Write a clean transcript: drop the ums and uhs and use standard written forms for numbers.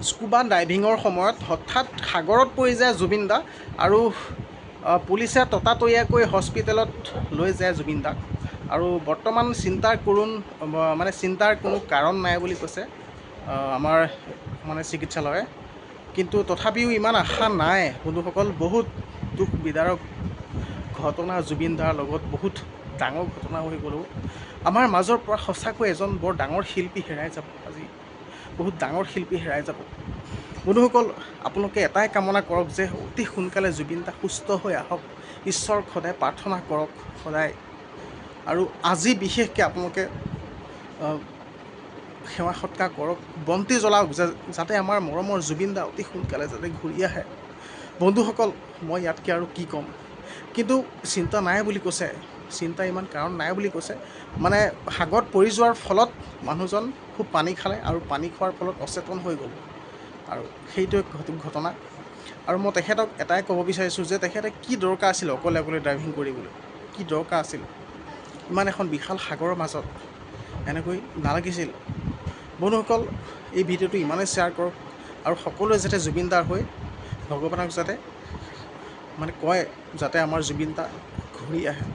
Scuba ডাইভিঙৰ সময়ত হঠাৎ সাগৰত পৰি যায় জুবিন দা আৰু পুলিচে ততাতৈয়াকৈ হস্পিটেলত লৈ যায় জুবিন দাক। আৰু বৰ্তমান চিন্তাৰ কৰোণ, মানে চিন্তাৰ কোনো কাৰণ নাই বুলি কৈছে আমাৰ মানে চিকিৎসালয়ে। কিন্তু তথাপিও ইমান আশা নাই বন্ধুসকল। বহুত দুখ বিদাৰক ঘটনা, জুবিন দাৰ লগত বহুত ডাঙৰ ঘটনা হৈ গ'লেও আমাৰ মাজৰ পৰা সঁচাকৈ এজন বৰ ডাঙৰ শিল্পী হেৰাই যাব আজি, বহুত ডাঙৰ শিল্পী হেৰাই যাব। বন্ধুসকল, আপোনালোকে এটাই কামনা কৰক যে অতি সোনকালে জুবিন দা সুস্থ হৈ আহক। ঈশ্বৰক সদায় প্ৰাৰ্থনা কৰক সদায়। আৰু আজি বিশেষকৈ আপোনালোকে সেৱা সৎকাৰ কৰক, বন্তি জ্বলাওক, যাতে আমাৰ মৰমৰ জুবিন দা অতি সোনকালে যাতে ঘূৰি আহে। বন্ধুসকল, মই ইয়াতকৈ আৰু কি ক'ম? কিন্তু চিন্তা নাই বুলি কৈছে, চিন্তা ইমান কাৰণ নাই বুলি কৈছে। মানে সাগৰত পৰি যোৱাৰ ফলত মানুহজন খুব পানী খালে আৰু পানী খোৱাৰ ফলত অচেতন হৈ গ'ল আৰু সেইটোৱে ঘটনা। আৰু মই তেখেতক এটাই ক'ব বিচাৰিছোঁ যে তেখেতে কি দৰকাৰ আছিল অকলে অকলে ড্ৰাইভিং কৰিবলৈ? কি দৰকাৰ আছিল ইমান এখন বিশাল সাগৰৰ মাজত? এনেকৈ নালাগিছিল। বন্ধুসকল, এই ভিডিঅ'টো ইমানেই শ্বেয়াৰ কৰক আৰু সকলোৱে যাতে জুবিন দাৰ হৈ ভগৱানক যাতে মানে কয় যাতে আমাৰ জুবিন দা ঘূৰি আহে।